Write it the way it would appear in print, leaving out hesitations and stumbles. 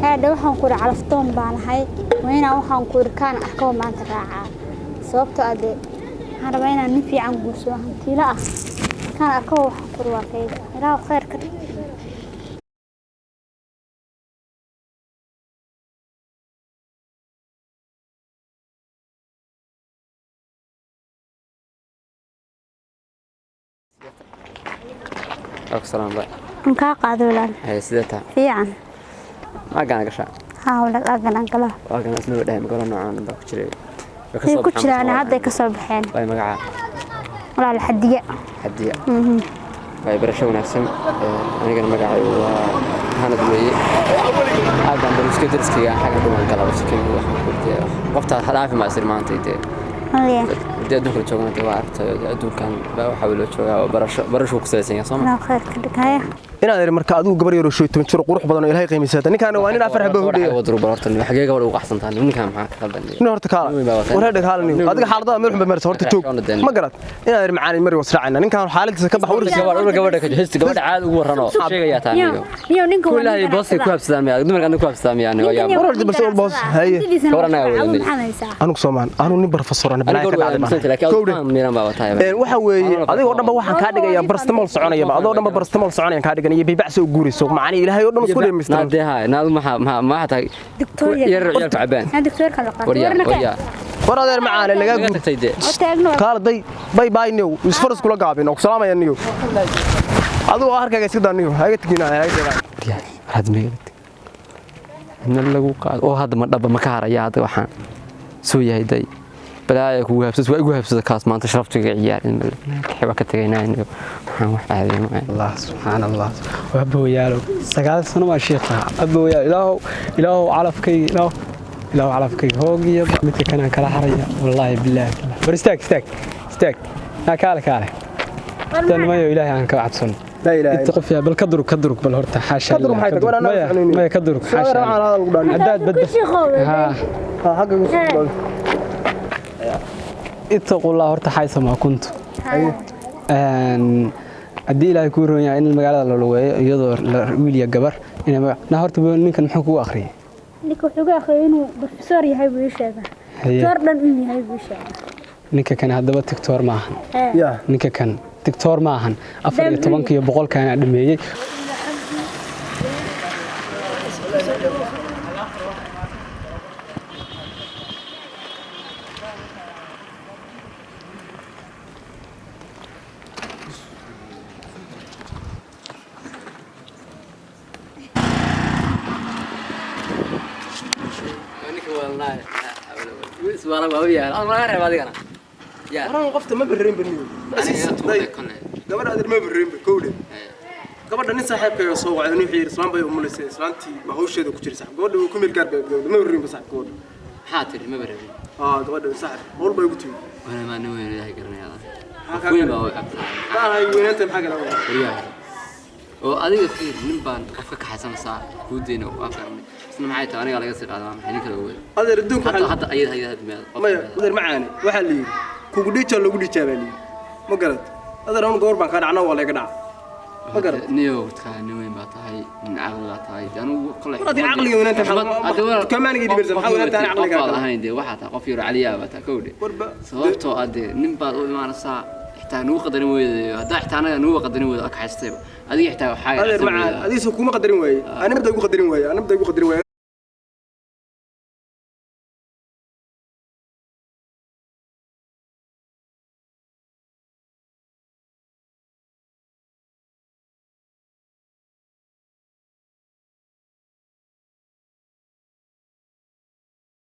Haadha, waxaan ku iri calaftoon baan ahay. Waa inaan, waxaan ku iri, kaan arkaba maanta raacaa, sababtoo ah dee waxaan rabaa inaan nin fiican guursado, hantiilo ah. Kaan arkaba waxaan ku iri waa kayga. Ilaahu khayr ka dhig. Salaam ba. Aan kaa qaado, walaal. Hay, sidee tahay? Fiican. Ma gana gashaa? Haa walaal, aagan aan galaa. Waa gana isna dhahay magalo noocaan baa ku jiray. Way ku jiraan, hadday ka soo baxeen. Way magaca? Walaal, Xadiya. Xadiya. Way barasho wanaagsan. Anigana magacaygu waa Hanad weeye. Aagan bariska dariskayga xagga dhumaan gala wasakaygu waxaan ku dee qoftaa dhaafi ma isir maanta dee. Haye. Hadii adduunka la joogana dee waa aragtay, adduunkan baa waxaa loo joogaa oo barasho barasho ku salaysan yahay, soo ma? Ilaahu khayr ka dhig. Haye. Inaad iri marka adigu gabar yaro 15 jir, qurux badan oo Ilaahay qiimaysaata, ninkaana waa nin afar xabo hudheeya. Wadru barorta xagee gabadha ugu qaxsantaa? Ninkan maxaa ka qaldan? Nin horta kaala war hadhig haala nin adiga xaaladada meel xun bay maraysa. Horta joog, ma garad? Inaad iri macaani mari wasraacayna, ninkaan xaaladiisa ka bax warkiisa. Gabadha gabadha ka hesti, gabadha caad ugu warrano sheegayaa taa aniga. Niyo, ninka waa kullahi booskay ku habsadaan miyaa? Dumarka anda ku habsadaan miyaa? Aniga yaa War horta balse boos, haye. Gabar anaga wadanay. Anigu Soomaan anu nin professor ana aniga balaa ka gabadha dhacday waa laakiin Kowdhe. adigu miran baa watahay. Waxa weeye adigoo dhanba waxaan kaa dhigayaa barastamol soconayaba, adoo dhanba barastamol soconayaan kaa dhigan iyo biibacsi u guurayso macani Ilaahay oo dhan isku dhammaystiran. Naadee haay naadu maxaa maxaa maxaa tahay? Doctor. Yar yar cabaan. Aan doctorka la qaato. Waryaa. Warna ka. Waryaa. War adeer macaane lagaa laga guur. tagtay dee. Oo taagno. Kaala day, bay bay niyow, isfaras kula gaabin oo ku salaamaya niyow. Adigu harkaaga iska daa niyow, haga tegina haga tegina. Waryaa, had meelad meel lagu qaado oo hadda ma dhaba ma ka haraya. Hadda waxaan soo yahay day balaaya kugu habsad, waa igu habsada kaas maanta sharaftiga ciyaar in waa ka tagaynaa waxaan wax caadiya ma Allah, subxaan Allah, abooyaalo, 9 sano waa sheekha abooyaalo. Ilaahow, ilaahow calafkayga, ilaahow, ilaahow calafkayga hoogiyo midka kanaan kala haraya, wallaahi bilaahi. War istaag, istaag, istaag, naa kaale, kaale tan mayo. Ilaahay aan ka cabsano. Laa ilaaha. Inta qof yaa bal ka durug, ka durug bal horta, xaasha. Ka durug maxay tahay? Gabadhaan Maya. aan soconaynin. Maya, ka durug, xaasha. Soo raacan hadal ugu dhaan. Haddaad badda haa. Ha xagga ugu soo. Ittaqullah horta xaysa maa kuntu. Haddii Ilaahay kuu roon yahay in magaalada la lugeeyo iyadoo wiil iyo gabar inay na horta ninkan muxuu kugu akhriyay? Ninka wuxuu ga akhriyay inuu professor yahay buu ii sheegay. Haye. Doctor dhan inuu yahay buu ii sheegay. Ninka kan haddaba tiktoor ma ahan. Ya. Ninka kan tiktoor ma ahan, 14-ka iyo 100-kaana dhameeyey. Waran qofta ma barreyn baniyo. Gabadha adeer ma barreyn ba kowdhe. Gabadha nin saaxiibkayga soo wacay, nin wuxuu yidhi islaan bay umulisay, islaantii baa hawsheeda ku jira saaxiib. Gabadha wuu ku meel gaar bay, gabadha ma barreyn ba saaxiib gabadha. Maxaa tiri? Ma barabin. Aa gabadha saaxiib hawl bay ugu timi. Wana maa nin weyn, Ilaahay garanaya. Maxaa weyn kaa baa u cabtaa. Maahay weynaanta, maxaa kala wadaa? Waryaa, oo adiga fiir, nin baan qof ka kaxaysanaysaa kuu deyna waa garanay isna maxay tahay? Aniga laga sii qaadaa, waa maxay nin kale weyn? Adeer adduunka hadda waxaa hadda ayada ayada hadda meel maya adeer macaane, waxaa la yidhi kugu dhiijaa loogu dhiijaa baa la yidhi, ma garad? Adeer anu gabar baan kaa dhacna, waa layga dhaca, ma garad? Niyow kaa nin weyn baa tahay, nin caqli baa tahay. Dee anigu kolay War adiga caqliga weynaanta maxaa- kamaaniga dhibaysa, maxaa weynaanta aan caqliga qof baad kale? Ahayn dee waxaa tahay qof yaro caliyaa baa tahay kowdhe. Warba Sababtoo ah dee nin baad u imaanaysaa xitaa nugu qadarin weydayo, haddaa xitaa anaga nugu qadarin weydo akaxaystayba adiga xitaa waxaa Adeer macaan, adiga soo kuma qadarin waaye, ani midda igu qadarin waaye, ani midda igu qadarin waaye.